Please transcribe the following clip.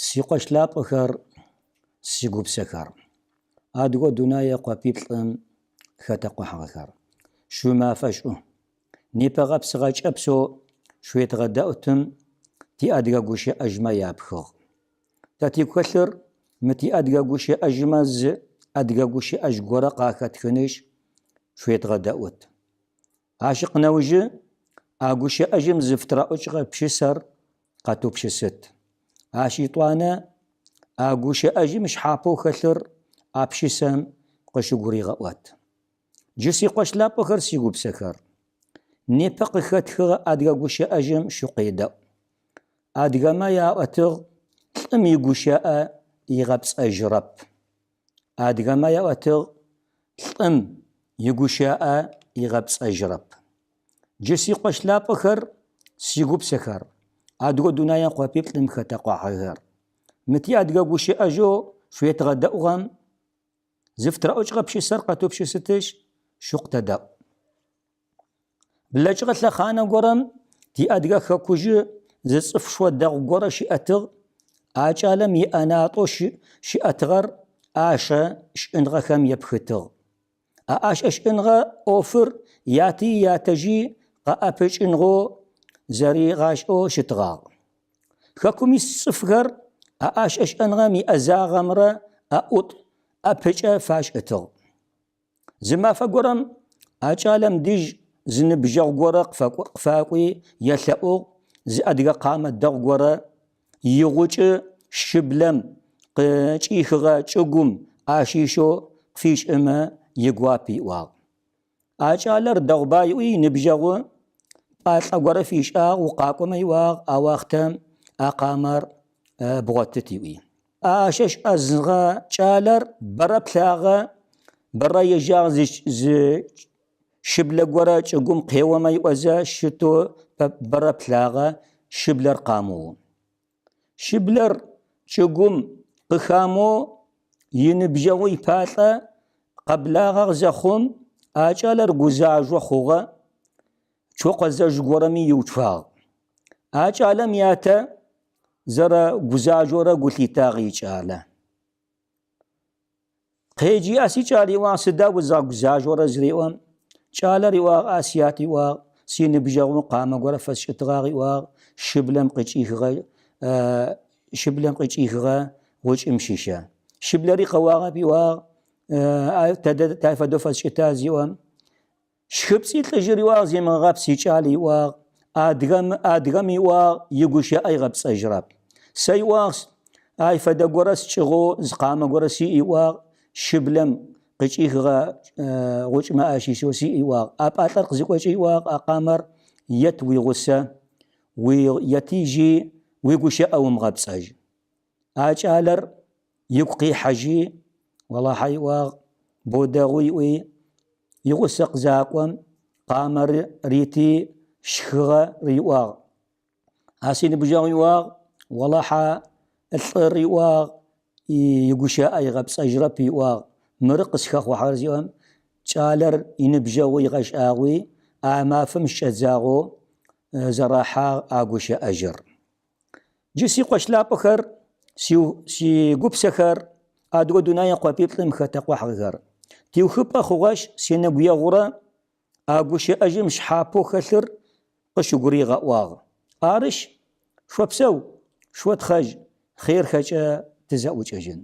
Си къуэш лъапӏэхэр, си гупсэхэр, адыгэ дунае къуапиплӏым хэтэкъухьагъэхэр, шъуимафэ шӏу! Непэ гъэпсыгъэ кӏэпсэу шъуедгъэдэӏутым тиадыгэ гущыӏэжьмэ япхыгъ. Тэ тигу хэлъыр мы тиадыгэ гущыӏэжьмэ зы адыгэ гущыӏэжь горэ къахэтхынышъ шъуедгъэдэӏут. Ащ икъынэужы а гущыӏэжьым зыфытраӏукӏыгъэ пшысэр къэтыупшысыт. Ащ итӏуанэ а гущыӏэжьым шъхьапэу хэлъыр а пшысэм къыщыгуригъэӏот. Джы сикъош лъапӏэхэр, сигупсэхэр, непэ къыхэтхыгъэ адыгэ гущыӏэжьым шъукъедэӏу. Адыгэмэ яӏотыгъ, лӏым игущыӏэ игъэпцӏэжьырэп. Адыгэмэ яӏотыгъ, лӏым игущыӏэ игъэпцӏэжьырэп. Джы сикъош лъапӏэхэр, сигупсэхэр, адыгэ дунае къопиплӏым хэтэкъуагъэхэр, мы тиадыгэ гущыӏэжьэу шъуетгъэдэӏугъэм зыфытраӏукӏыгъэ пшысэр къэтыупшысытышъ, шъукъытэдэӏу. Блэкӏыгъэ лъэхъанэ горэм тиадыгэ хэкужъы зы цӏыфшхо дэгъу горэ щыӏэтыгъ. А кӏалэм иӏэнатӏэу щыӏэтыгъэр ӏашэ шӏыныгъэхэм епхытыгъ. А ӏашэ шӏыныгъэ ӏофыр яти ятэжъи къаӏэпыкӏыныгъэу зэригъашӏэу щытыгъагъ. Хэкум ис цӏыфхэр а ӏашэ шӏэныгъэм иӏэзагъэмрэ ӏэӏутӏ ӏэпыкӏэ фашӏытыгъ. Зы мафэ горэм а кӏалэм дыжь зы ныбжьэгъу горэ къыфакӏуи елъэӏугъ зы адыгэ къамэ дэгъу горэ игъучӏы шыблэм къыкӏихыгъэ чӏыгум ащыщэу къыфишӏымэ игуап иӏуагъ. А кӏалэр дэгъуба иӏуи иныбжьэгъу пӏалӏэ горэ фишӏагъ, укъакӏомэ иӏуагъ, а уахътэм а къамэр бгъотыт иӏуи. Ӏашэ ӏэзэгъэ кӏалэр бэрэ плъагъэ, бэрэ ежьагъ зы шыблэ горэ чӏыгум къеомэ иӏозэ щытэу бэрэ плъагъэ, шыблэр къамыу. Шыблэр чӏыгум къыхамэу иныбджэгъу ипалӏэ къэблагъэ зэхъум, а кӏалэр гузажъо хъугъэ, цокъэ зэжъу горэми иуцуагъ. А кӏалэм ятэ зэрэгузажъорэ гу лъитагъ икӏалэ. Къеджи, а сикӏал иӏуагъ, сыда узэгузажъорэ зыреӏом, кӏалэр иӏуагъ, а сят иӏуагъ, синыбджэгъум къамэ горэ фэсшӏытыгъагъ иӏуагъ, шыблэм къыкӏихыгъэ, шыблэм къыкӏихыгъэ гъучӏым щыщэ. Шыблэри къэуагъэп иӏуагъ, тэдэ тай фэдэу фэсшӏыта зиӏом, Щхыпцӏи лӏыжьыр иӏуагъ, Земыгъэгъап, сикӏал, иӏуагъ, адыгэм, адыгэм иӏуагъ, игущыӏэ игъэпцӏэжьырэп. Сэ иӏуагъ, ай фэдэ горэ скӏыгъэу зы къамэ горэ сиӏ, иӏуагъ, шыблэм къыкӏихыгъэ гъучӏмэ ащыщэу сиӏ, иӏуагъ. А пӏалӏэр къызыкӏокӏэ, иӏуагъ, а къамэр ет уигъусэ, уи етыжьи, уигущыӏэ умыгъэпцӏэжь. А кӏалэр игу къихьэжьи, Олахьэ иӏуагъ, бо дэгъу иӏуи, игъусэ къызакӏом, къамэр рити, щхыгъэ риӏуагъ. А синыбджэгъу иӏуагъ, Олахьэ лӏыр иӏуагъ, игущыӏэ игъэпцӏэжьырэп иӏуагъ. Мыры къысхэхъухьэр зиӏом, кӏалэр иныбджэгъу игъэшӏагъуи, а мафэм щыкӏэдзагъэу зэрахьагъ а гущыӏэжьыр. Джы сикъош лъапӏэхэр, си гупсэхэр, адыгэ дунае къуапиплӏым хэтэкъухьагъэхэр. Тиухыпӏэ хъугъэшъ, сенэгуегъурэ а гущыӏэжьым шъхьапэу хэлъыр къыщыгуригъэӏуагъ. Арышъ, шъопсэу, шъотхъэжь, хъерхэкӏэ тызэӏукӏэжьын.